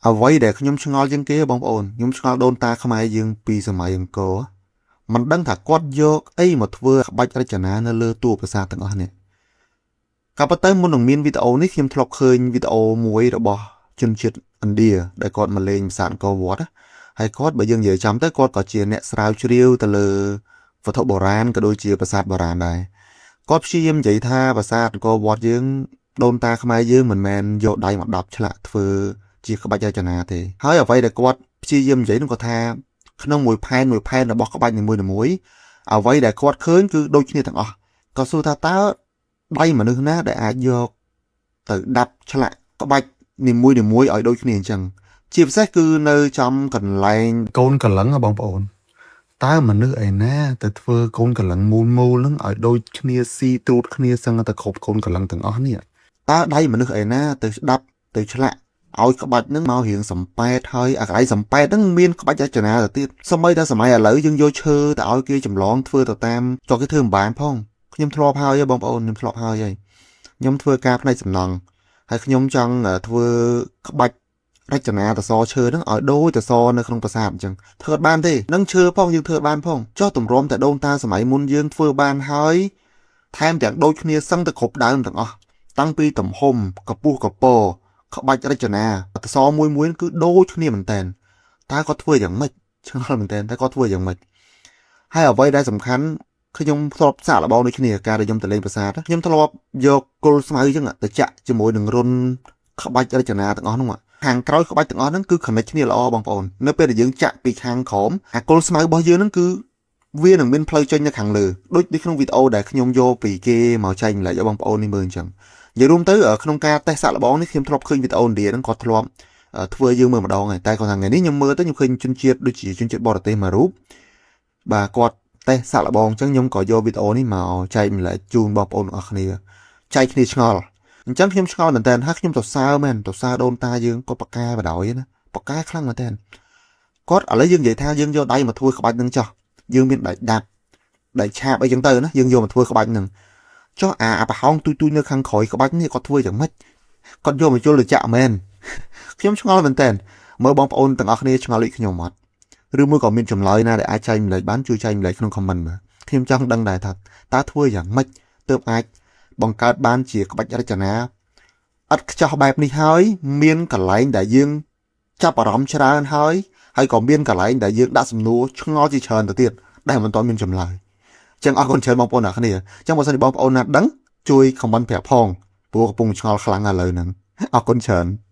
អ្វីដែលខ្ញុំឆ្ងល់ជាងគេបងប្អូនខ្ញុំឆ្ងល់ដូនតាខ្មែរយើងពីសម័យអង្គរមិនដឹងថាគាត់យកអីមកធ្វើក្បាច់រចនានៅលើតួប្រាសាទទាំងអស់នេះក៏ប៉ុន្តែមុននឹងមានវីដេអូនេះខ្ញុំធ្លាប់ឃើញវីដេអូមួយរបស់ជនជាតិឥណ្ឌាដែលគាត់មកលេងប្រាសាទអង្គរវត្តណាហើយគាត់បើយើងនិយាយចំទៅគាត់ក៏ជាអ្នកស្រាវជ្រាវទៅលើវត្ថុបុរាណក៏ដូចជាប្រាសាទបុរាណដែរគាត់ព្យាយាមនិយាយថាប្រាសាទអង្គរវត្តយើងដូនតាខ្មែរយើងមិនមែនយកដៃមកដាប់ឆ្លាក់ធ្វើជាក្បាច់រចនាទេហើយអ្វីដែលគាត់ព្យាយាមនិយាយនោះគាត់ថាក្នុងមួយផែនមួយផែនរបស់ក្បាច់នីមួយៗអ្វីដែលគាត់ឃើញគឺដូចគ្នាទាំងអស់ក៏សួរថាតើដៃមនុស្សណាដែលអាចយកទៅដាប់ឆ្លាក់ក្បាច់នីមួយៗឲ្យដូចគ្នាអញ្ចឹងជាពិសេសគឺនៅចំកន្លែងកូនកលឹងហ៎បងប្អូនតើមនុស្សឯណាទៅធ្វើកូនកលឹងមូលមូលហ្នឹងឲ្យដូចគ្នាស៊ីត្រួតគ្នាសឹងតែគ្រប់កូនកលឹងទាំងអស់នេះតើដៃមនុស្សឯណាទៅស្ដាប់ទៅឆ្លាក់ឲ្យក្បាច់ហ្នឹងមករៀងសំប៉ែតហើយអាកន្លែងសំប៉ែតហ្នឹងមានក្បាច់រចនាទៅទៀតសម្បីតែសម័យឥឡូវយើងយកឈើទៅឲ្យគេចម្លងធ្វើទៅតាមចុះគេធ្វើមិនបានផងខ្ញុំធ្លាប់ហើយហ៎បងប្អូនខ្ញុំធ្លាប់ហើយហើយខ្ញុំធ្វើការផ្នែកសំណង់ហើយខ្ញុំចង់ធ្វើក្បាច់រចនាតសឈើហ្នឹងឲ្យដូចតសនៅក្នុងប្រាសាទអញ្ចឹងធ្វើអត់បានទេនឹងឈើផងយើងធ្វើអត់បានផងចុះទម្រាំតែដូនតាសម័យមុនយើងធ្វើបានហើយថែមទាំងដូចគ្នាសឹងតែគ្រប់ដើមទាំងអស់តាំងពីទំហំកម្ពស់កពរក្បាច់រចនាតសមួយមួយគឺដូចគ្នាមែនតើតើគាត់ធ្វើយ៉ាងម៉េចឆ្ងល់មែនតើតើគាត់ធ្វើយ៉ាងម៉េចហើយអ្វីដែលសំខាន់ខ្ញុំធ្លាប់សាកល្បងដូចគ្នាការដែលខ្ញុំទៅលេងប្រាសាទខ្ញុំធ្លាប់យកគល់ស្មៅអញ្ចឹងទៅចាក់ជាមួយនឹងរុនក្បាច់រចនាទាំងអស់នោះខាងក្រោយក្បាច់ទាំងអស់ហ្នឹងគឺ connect គ្នាល្អបងប្អូននៅពេលដែលយើងចាក់ពីខាងក្រោមអាគល់ស្មៅរបស់យើងហ្នឹងគឺវានឹងមានផ្លូវចេញនៅខាងលើដូចនៅក្នុងវីដេអូដែលខ្ញុំយកពីគេមកចែកម្លែកឲ្យបងប្អូននេះមើលអញ្ចឹងនិយាយរួមទៅក្នុងការតេស្តសាកល្បងនេះខ្ញុំធ្លាប់ឃើញវីដេអូឥណ្ឌាហ្នឹងគាត់ធ្លាប់ធ្វើយើងមើលម្ដងហើយតែគាត់ថាថ្ងៃនេះខ្ញុំមើលទៅខ្ញុំឃើញជនជាតិដូចជាជនជាតិបរទេសមួយរូបបាទគាត់តេស្តសាកល្បងអញ្ចឹងខ្ញុំក៏យកវីដេអូនេះមកចែកម្លែកជូនបងប្អូនទាំងអស់គ្នាចែកគ្នាឆ្ងល់អញ្ចឹងខ្ញុំឆ្ងល់មែនតើហើយខ្ញុំទៅសើមែនទៅសើដូនតាយើងគាត់ប៉កែបដ ாய் ណាប៉កែខ្លាំងមែនតើគាត់ឥឡូវយើងនិយាយថាយើងយកដៃមកធ្វើក្បាច់នឹងចោះយើងមានដៃដាប់ដៃឆាបអីចឹងទៅណាយើងយកមកធ្វើក្បាច់នឹងចុះអាប្រហោងទូទូនៅខាងក្រោយក្បាច់នេះគាត់ធ្វើយ៉ាងម៉េចគាត់យកមកជុលទៅចាក់មែនខ្ញុំឆ្ងល់មែនតើមើលបងប្អូនទាំងអស់គ្នាឆ្ងល់ដូចខ្ញុំអត់ឬមួយក៏មានចម្លើយណាដែលអាចចែកម្លែកបានជួយចែកម្លែកក្នុង comment មើលខ្ញុំចង់ដឹងដែរថាតើធ្វើយ៉ាងម៉េចទើបអាចបង្កើតបានជាក្បាច់រចនាឥតខ្ចោះបែបនេះហើយមានកន្លែងដែលយើងចាប់អារម្មណ៍ច្រើនហើយហើយក៏មានកន្លែងដែលយើងដាក់សំណួរឆ្ងល់ជាច្រើនទៅទៀតដែលមិនទាន់មានចម្លើយចឹងអរគុណច្រើនបងប្អូនអ្នកគ្នាចឹងបើសិនជាបងប្អូនណាដឹងជួយ comment ប្រាប់ផងព្រោះកំពុងឆ្ងល់ខ្លាំងឥឡូវហ្នឹងអរគុណច្រើន។